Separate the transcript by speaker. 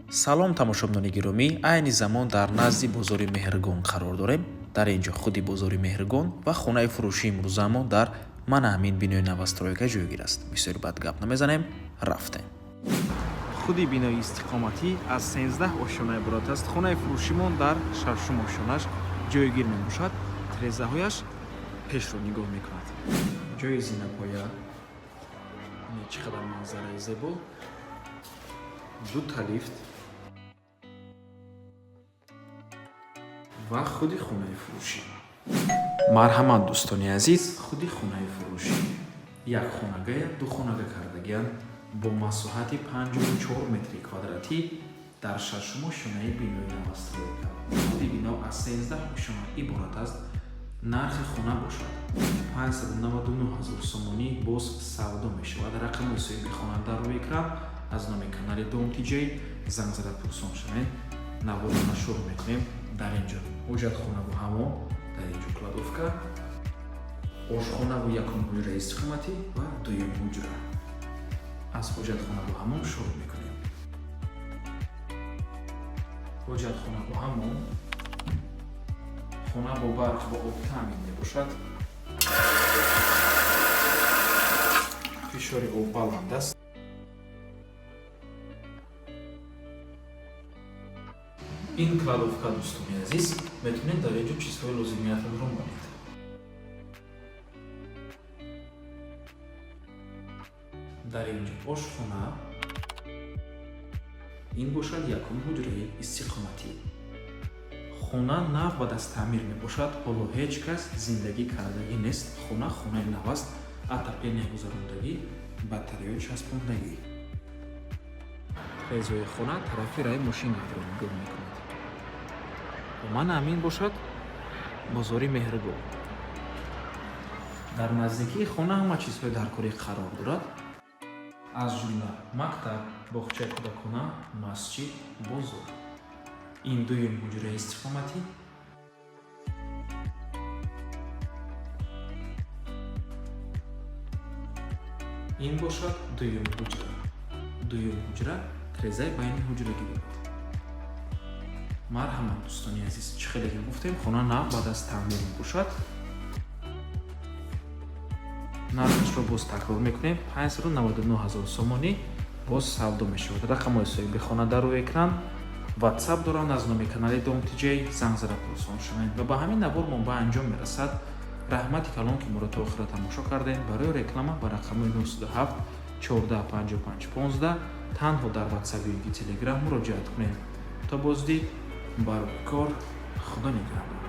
Speaker 1: Салом, тамошобинони гиромӣ. Айни замон дар назди бозори Меҳргон қарор дорем. Дар ин ҷо худи бозори Меҳргон ва хонаи фурӯшии имрӯзаамон дар мана ҳамин бинои новостройка ҷойгир аст. Бисёри бад гап намезанем, рафтем.
Speaker 2: Худи бинои истиқоматӣ аз 13 ошёна иборат аст. Хонаи фурӯшимон дар шашум ошёнаш ҷойгир мебошад. Тирезаҳояш пешро нигоҳ мекунад. Ҷои зинапоя, чӣ қадар манзараи зебо, дута лифт ва худи хонаи фурӯшӣ.
Speaker 1: Марҳамат, дӯстони азиз, худи хонаи фурӯшӣ як хонагая ду хонага кардагианд бо масоҳати 54 метри квадратӣ дар шашум ошёнаи бинои новостройка. Худи бино аз 13 ошёна иборат аст. Нархи хона бошад 599 ҳазор сомонӣ, боз савдо мешавад. Рақами соҳиби хона дар рӯи экран. Аз номи канали Дом Тиҷей занг зада пурсон шавед. Наворро нашр мекунем. Дар ин ҷо ҳоҷатхонаву ҳамом, дар ин ҷо кладовка, ошхонаву якум ҳуҷраи истиқоматӣ ва дуюм ҳуҷра. Аз ҳоҷатхонаву ҳамом шурӯъ мекунем. Ҳоҷатхонаву ҳамом. Хона бо барқ, бо об таъмин мебошад. Фишори об баланд аст. Ин кладовка, дӯстони азиз, метавонед дар ин ҷо чизҳои лозимиятонро монед. Дар ин ҷо ошхона. Ин бошад якум ҳуҷраи истиқоматӣ. Хона нав ба даст таъмир мебошад, ҳоло ҳеҷ кас зиндагӣ кардагӣ нест. Хона хонаи нав аст, отопление гузарондагӣ, батареё часпондагӣ. Резои хона тарафи раи мошинро нигоҳ мекунад. Ман ҳамин бошад бозори Меҳргон. Дар наздикии хона ҳама чизҳои даркорӣ қарор дорад, аз ҷумла мактаб, боғчаи кӯдакона, масҷид, бозор. Ин дуюм ҳуҷраи истиқоматӣ. Ин бошад дуюм ҳуҷра. Дуюм ҳуҷра тирезаи байни ҳуҷрагӣ дорад. Марҳамат, дӯстони азиз, чӣ хеле ки гуфтем, хона нав баъд аз таъмир мебошад. Нархашро боз такрор мекунем: 599 ҳазор сомонӣ, боз савдо мешавад. Рақамҳои соҳиби хона дар рӯи экран, Ватсап доранд. Аз номи канали Дом Тиҷей занг зада пурсон шавед. Ва ба ҳамин навор мо ба анҷом мерасад. Раҳмати калон, ки моро то охира тамошо кардем. Барои реклама ба рақамҳои 907 14 55 15 танҳо дар Ватсап ё ки Телеграм муроҷиат кунед. То боздид, барои кор, Худо нигаҳбон.